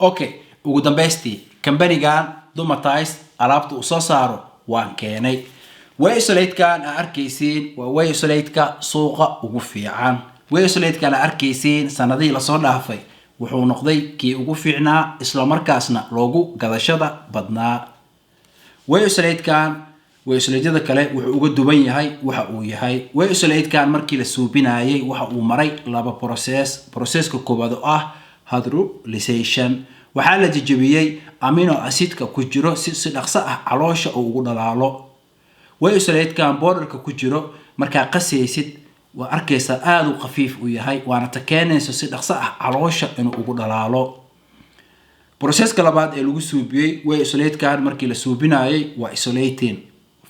Okay, ugu dambaystii, kambanigan Dymatize alaabta uu soo saaro waan keenay. Whey isolate-kan aa arkaysiin waa whey isolate-ka suuqa ugu fiican. Whey isolate-kan aa arkaysiin sanadihii lasoo dhaafay wuxuu noqday kii ugu fiicnaa, islamarkaasna loogu gadashada badnaa. Whey isolate-kan whey isolate-yada kale wuxuu uga duwan yahay waxa uu yahay, whey isolate-kan markii la suubinayay waxa uu maray laba process. Processka koowaad oo ah hydrolyzation, waxaa la jejebiyey amino acidka ku jiro si si dhaqso ah caloosha uu ugu dhalaalo. Whey isolate-kan powderka ku jiro markaa qasaysid waa arkaysaa aada u khafiif u yahay, waana ta keenayso si dhaqso ah caloosha inuu ugu dhalaalo. Processka labaad ee lagu suubiyey whey isolate-kan markii la suubinayay waa isolating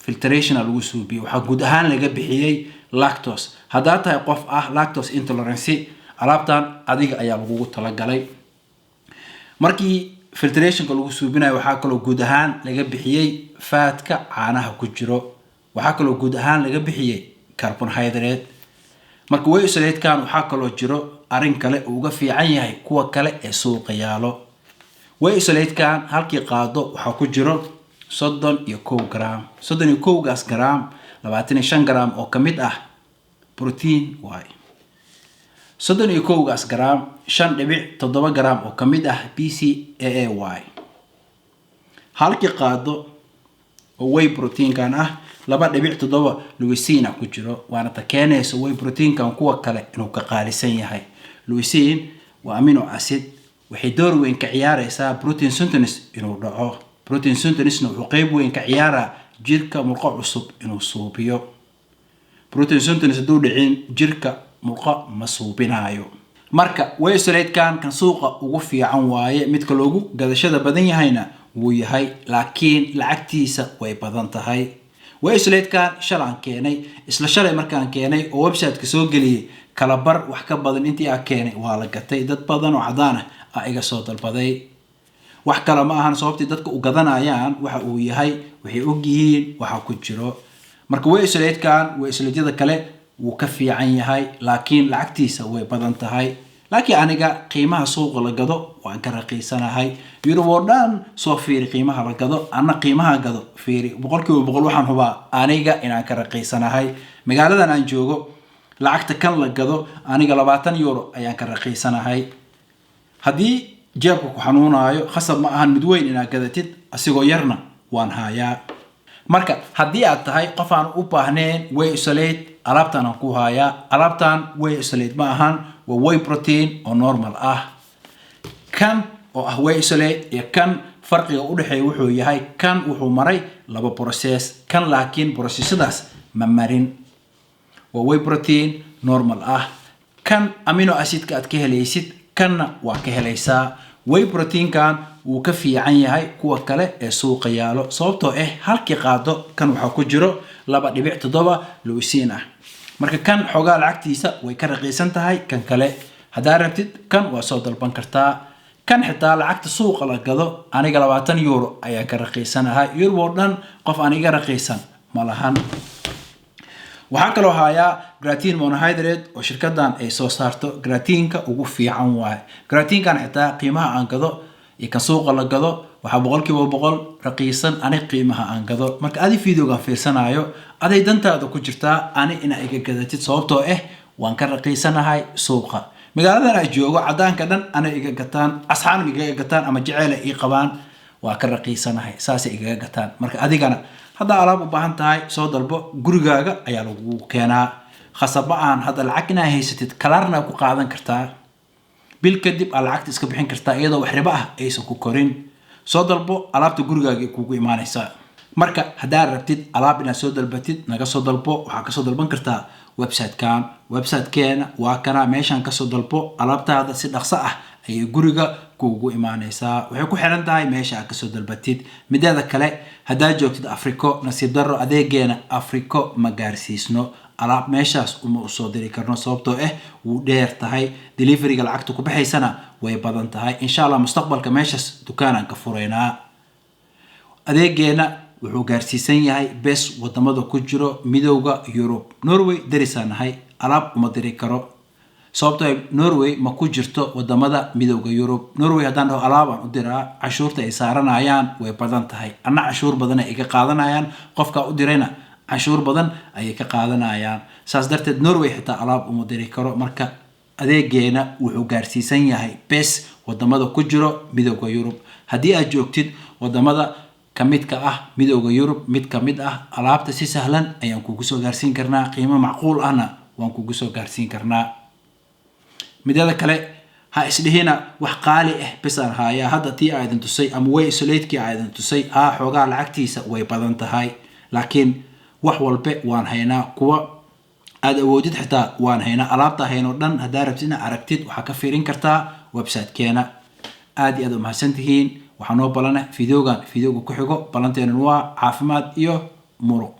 filtrationa lagu suubiyey. Waxaa guud ahaan laga bixiyey lactose. Haddaa tahay qof ah lactose intolerance, alaabtan adiga ayaa lagugu talagalay. Markii filtrationka lagu suubinayo waxaa kaloo guud ahaan laga bixiyey fatka caanaha ku jiro, waxaa kaloo guud ahaan laga bixiyey carbohydrate. Marka whey isolate-kan waxaa kaloo jiro arrin kale uu uga fiican yahay kuwa kale ee suuqa yaalo. Whey isolate-kan halkii qaado waxaa ku jiro 31 gram. 31-gaas gram, 25 gram oo kamid ah protein waay. 31-gaas gram, 5.7 gram oo kamid ah BCAA waay. Halkii qaado oo whey proteinkan ah 2.7 leucine ku jiro, waana ta keenaysa whey proteinkan kuwa kale inuu ka qaalisan yahay. Leucine waa amino acid, waxay door weyn ka ciyaareysaa protein synthesis inuu dhaco. Protein synthesisna wuxuu qeyb weyn ka ciyaaraa jirka murqo cusub inuu suubiyo. Protein synthesis hadduu dhicin, jirka murqo ma suubinaayo. Marka whey isolate-kan kan suuqa ugu fiican waaye, midka loogu gadashada badan yahayna wuu yahay, laakiin lacagtiisa way badan tahay. Whey isolate-kan shalaan keenay. Isla shalay markaan keenay oo website-ka soo geliyey, kalabar wax ka badan intii aa keenay waa la gatay. Dad badan oo cadaan ah aa iga soo dalbaday. Wax kale ma ahan, sababtii dadka u gadanayaan waxa uu yahay waxay ogyihiin waxa ku jiro. Marka whey isolate-kan whey isolate-yada kale wuu ka fiican yahay, laakiin lacagtiisa way badan tahay. Laakiin aniga qiimaha suuqa la gado waan ka raqiisanahay. Yurub oo dhan soo fiiri qiimaha la gado, anna qiimaha gado fiiri. 100% waxaan hubaa aniga inaan ka raqiisanahay. Magaaladan aan joogo lacagta kan la gado, aniga €20 ayaan ka raqiisanahay. Haddii jeebka ku xanuunaayo, khasab ma ahan mid weyn inaad gadatid, asigoo yarna waan haayaa. Marka haddii aad tahay qof aan u baahnayn whey isolate, alaabtan aan ku haayaa. Alaabtan whey isolate ma ahan, waa whey protein oo normal ah. Kan oo ah whey isolate iyo kan farqiga udhexeeya wuxuu yahay, kan wuxuu maray laba process, kan laakiin processadaas ma marin. Waa whey protein normal ah. Kan amino acidka aad ka helaysid kanna waa ka helaysaa. Whey proteinkan wuu ka fiican yahay kuwa kale ee suuqa yaalo, sababtoo ah halkii qaado kan waxaa ku jiro 2.7 leucine ah. Marka kan xoogaa lacagtiisa way ka raqiisan tahay kan kale. Haddaa rabtid kan waa soo dalban kartaa. Kan xitaa lacagta suuqa la gado aniga €20 ayaan ka raqiisanahay. Yurub oo dhan qof aan iga raqiisan ma lahan. Waxaa kaloo hayaa creatine monohydrate oo shirkadan ay soo saarto. Creatineka ugu fiican waaye. Creatinekan xitaa qiimaha aan gado iyo kan suuqa la gado waxaa 100% raqiisan ani qiimaha aan gado. Marka adi videogan fiirsanayo, aday dantaada ku jirtaa ani inaa iga gadatid, sababtoo ah waan ka raqiisanahay suuqa. Magaaladan ay joogo cadaanka dhan ana iga gataan, asxaan igaga gataan ama jeceela ii qabaan, waa ka raqiisanahay, saasay igaga gataan. Marka adigana haddaa alaab u baahan tahay, soo dalbo, gurigaaga ayaa lagu keenaa. Khasab ma ahan hadda lacag inaa haysatid, Klarna ku qaadan kartaa, bil kadib aa lacagta iska bixin kartaa iyadoo wax ribo ah aysan ku korin. Soo dalbo alaabta, gurigaaga ay kugu imaanaysaa. Marka haddaad rabtid alaab inaad soo dalbatid, naga soo dalbo. Waxaa kasoo dalban kartaa website-kan. Website-keena waa kana, meeshaan kasoo dalbo alaabtaada, si dhaqso ah ayay guriga kuugu imaanaysaa. Waxay ku xiran tahay meesha aad kasoo dalbatid. Mideeda kale, haddaad joogtid Afriko, nasiib darro adeegeena Afriko ma gaarsiisno. Alaab meeshaas uma usoo diri karno, sababtoo ah wuu dheer tahay, deliveryga lacagta ku baxaysana way badan tahay. Insha Allah mustaqbalka meeshaas dukaanaan ka furaynaa. Adeegeena wuxuu gaarsiisan yahay bes wadamada ku jiro Midowga Yurub. Norway darisaan nahay, alaab uma diri karo. Sababtoo Norway ma ku jirto wadamada Midooda Yurub. Norway haddaan dhaho alaabaan u diraa, canshuurta ay saaranayaan way badan tahay. Anna canshuur badan ay iga qaadanayaan, qofkaa u dirayna canshuur badan ayay ka qaadanayaan. Saas darteed Norway xitaa alaab uma diri karo. Marka adeegeena wuxuu gaarsiisan yahay bes wadamada ku jiro Midooda Yurub. Haddii aad joogtid wadamada ka midka ah Midooda Yurub mid ka mid ah, alaabta si sahlan ayaan kugu soo gaarsiin karnaa, qiimo macquul ahna waan kugu soo gaarsiin karnaa. Midada kale, ha isdhihina wax qaali ah bisaan haayaa. Hadda tii aa idin tusay ama whey isolate-kii aa idin tusay, haa, xoogaa lacagtiisa way badan tahay, laakiin wax walbe waan haynaa. Kuwa aada awoodid xitaa waan haynaa. Alaabta hayno dhan haddaa rabtid inaad aragtid, waxaa ka fiirin kartaa website-keena. Aad iyo aad umahadsan tihiin. Waxaa noo balana videogan videoga ku xigo. Balanteenan waa caafimaad iyo muruq.